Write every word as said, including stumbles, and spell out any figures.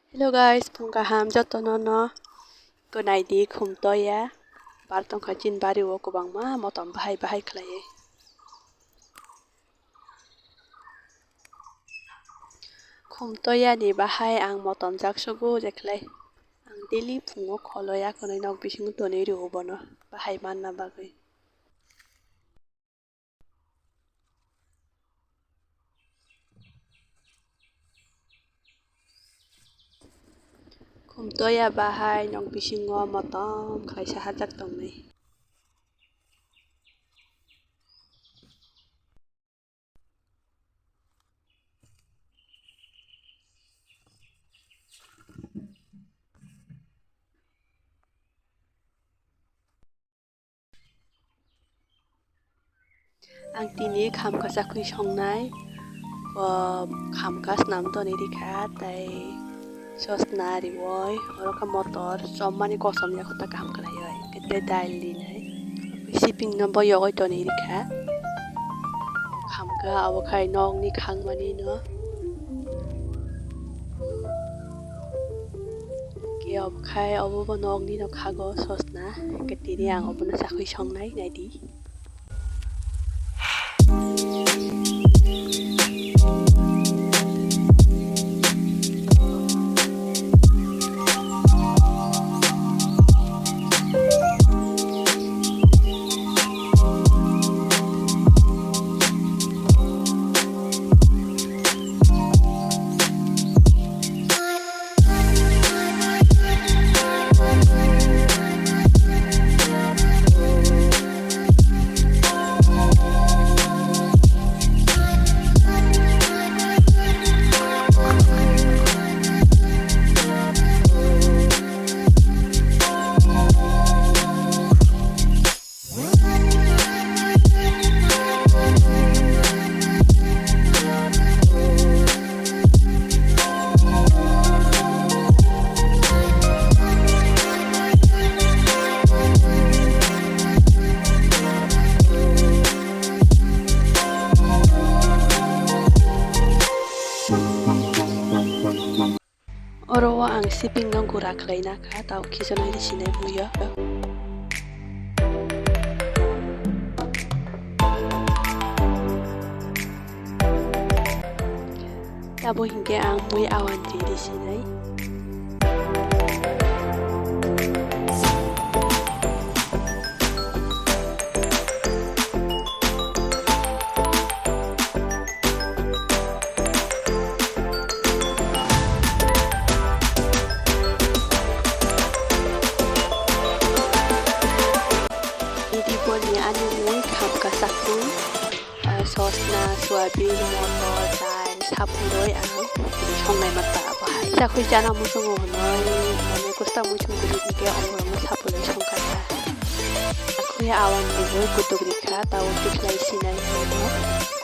Hello guys, phung kaham jotono no. Gwnai di khum toya. Bar tongkha chin bari o kwbangma motom bahai bahai khlaiwi. Khum toya ni bahai ang motom jak sugo je khlai. Ang daily phungo kholo ya khwnwi nok bisingo tonwi rwo bono bahai manna bagwi. Khum toya bahai nok bisingo motom khlaisa hajak tongnai. Ang tini khamka chakwi songnai, o khamka snam toni rikha, tai sosna riwoi, oro khe motor chopmani kosom ya khe ta kaham khlaioi, khe tei dail rinai, siping no bo yogoi toni rikha, khamka obo khai nokni khangmani no. Khe obo khai obo bo nokni no khago sosna, khe tini ang obono chakwi songnai, naidi. Oro o ang siping no gura khlaina kha, tao khichonai ri sinai muiyo. Tabo hinkhe ang mui awan ri ri sinai. Nini boni ani mui khamka chakung, ah, sosna, soyabin, motor, dal, sapuroi ang songnai ma ta abo hai. Chakhui chana muchungo hwnwi, mane kwchak muchung kwrwi hinkhe omo rokno sapuroi songkha ta. Chakhui awan mui kutuk rikha, tao tikhlai sinai hwnwi.